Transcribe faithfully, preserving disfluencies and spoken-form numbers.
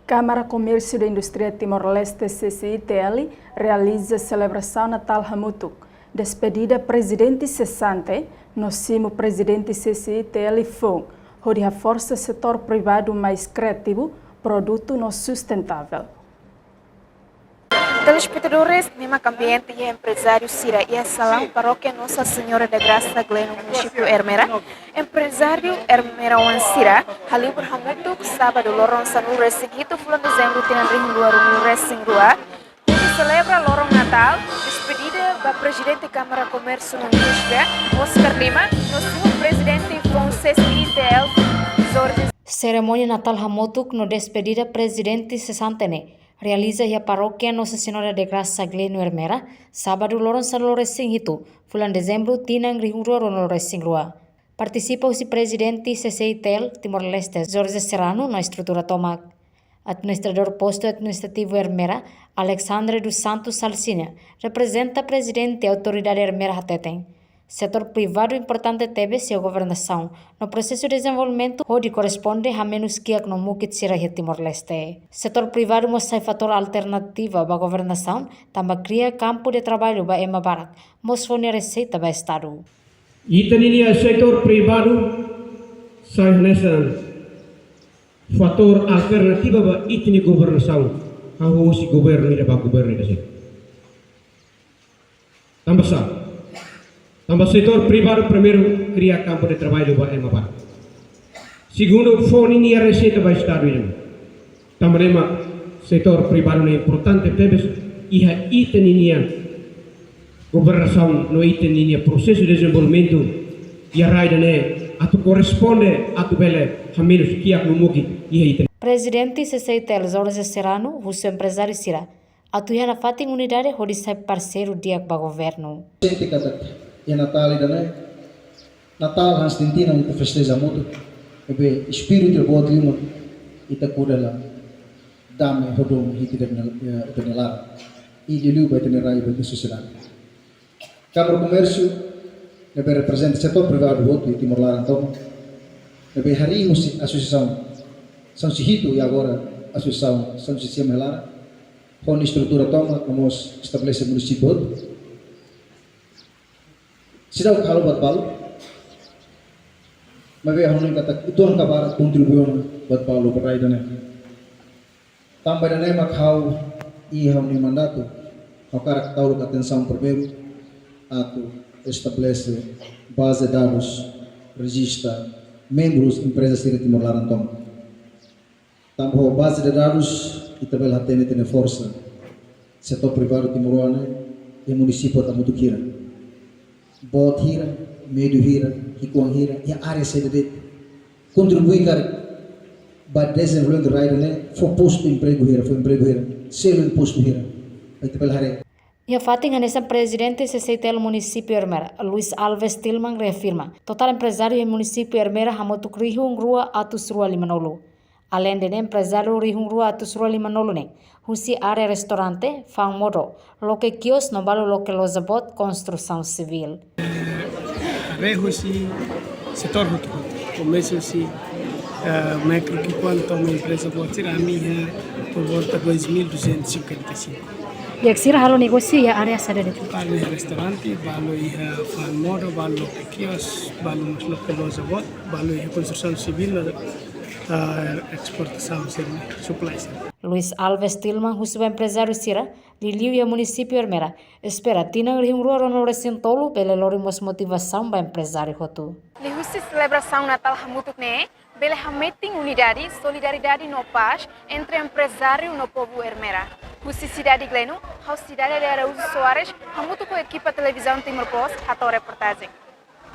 Câmara Comércio e Indústria Timor-Leste, C C I T L, realiza selebrasaun Natál hamutuk, despedida prezidente sesante, no simu prezidente C C I T L foun, hodi haforsa setór privadu mais kriativu, produtivu no sustentável. Telespetadores, ne'e mak ambiente iha emprezáriu sira iha salaun parókia Nossa Senhora da Graça Gleno, munisípiu Ermera. Emprezáriu ermeraoan sira halibur hamutuk sábadu loron sanulu-resin-hitu fulan Dezembru tinan rihun rua rua-nulu-resin-rua, hodi selebra loron Natál, despedida ba Prezidente Câmara Comércio no Indústria, Oscar Lima, no simu prezidente foun C C I T L, Jorge. Serimónia Natál hamutuk no despedida prezidente sesante ne'e realiza iha parókia Nossa Senhora de Graça Gleno, Ermera, sábadu loron sanulu-resin-hitu fulan Dezembru tinan rihun rua rua-nulu-resin-rua. Partisipa husi prezidente C C I T L Timor-Leste, Jorge Serrano, no estrutura tomak. Administradór Postu Administrativu Ermera, Alexandre dos Santos Salsinha, reprezenta prezidente autoridade Ermera, hateten setór privadu importante tebes iha governasaun no prosesu dezenvolvimentu, hodi korresponde hamenus kiak no mukit sira iha Timor-Leste. Setór privadu mós sai fatór alternativa ba governasaun, tanba kria kampu de traballu ba ema barak, mós fó nia reseita ba Estadu. Ita-nia setór privadu sai hanesan fatór alternativa ba ita-nia governasaun, hahú husi governu ida ba governu ida seluk. Tanba sá? Tanba setór privadu primeiru kria kampu de traballu ba ema barak. Segundu, fó ninia reseita ba Estadu ida. Tanba ne'e mak setór privadu ne'e importante tebes iha ita-nia governasaun no ita-nia prosesu dezenvolvimentu iha rai ida-ne'e atu korresponde atu bele hamenus kiak no mukit iha ita. Prezidente C C I T L Jorge Serrano husu emprezáriu sira atu iha nafatin unidade hodi sai parseiru di'ak ba governu. Sente katak iha Natál ida-ne'e, Natál hanesan tinan ita festeja hamutuk, maibé espíritu boot liu mak ita kuda hela dame ho domin iha ita-nia, eh, ita-nia laran. I liuliu ba ita-nia rai, ba ita-nia sosiedade. Kámara Komérsiu ne'ebé reprezenta setór privadu hotu iha Timor laran tomak, ne'ebé harii husi asosiasaun sanulu-resin-hitu i agora asosiasaun sanulu-resin-sia mai laran, ho nia estrutura tomak, no mós estabelese munisípiu hotu. Seidauk halo buat balu, maibé ha'u hanoin katak uitoan ka barak kontribui ona buat balu ba rai ida-ne'e. Tanba ida-ne'e mak ha'u iha ha'u-nia mandatu, ha'u hakarak tau uluk atensaun primeiru atu estabelese baze dadus, rejista membrus empreza sira Timor laran tomak. Tanba ho baze de dadus ita bele hatene ita-nia forsa setór privadu timoroan ne'e iha munisípiu hamutuk hira, boot hira, médiu hira, ki'ikoan hira, iha área saida de'it kontribui karik ba dezenvolvimentu rai ida-ne'e, fó postu empregu hira, fó empregu hira, selu impostu hira, ba ita bele haree. Iha fatin hanesan, Prezidente C C I T L Munisípiu Ermera, Luis Alves Tilman, reafirma totál emprezáriu iha Munisípiu Ermera hamutuk rihun rua atus rua lima-nulu. Aleinde ne'e, emprezáriu rihun rua atus rua lima-nulu ne'e husi área restaurante, fa'an modo, loke kios no balu loke loja boot konstrusaun sivíl. Haree husi setór hotu-hotu. Komesa husi, eh, mikro, ki'ikoan to'o mai empreza boot sira, ami iha por volta dois mil duzentos e cinquenta e cinco. Di'ak, sira halo negósiu iha área saida de'it? Balu iha restaurante, balu iha fa'an modo, balu loke kios, balu mós loke loja boot, balu iha konstrusaun sivíl, eh, esportasaun sira, supply sira. Luis Alves Tilman husu ba emprezáriu sira, liuliu iha Munisípiu Ermera, espera tinan rihun rua rua-nulu-resin-tolu bele lori mós motivasaun ba emprezáriu hotu. Liuhusi selebrasaun Natál hamutuk ne'e bele hametin unidade, solidariedade no pás entre emprezáriu no povu Ermera. Husi sidade Gleno, ha'u Cidade de Araújo Soares, hamutuk ho ekipa Televizaun Timor Post, hato'o reportajen.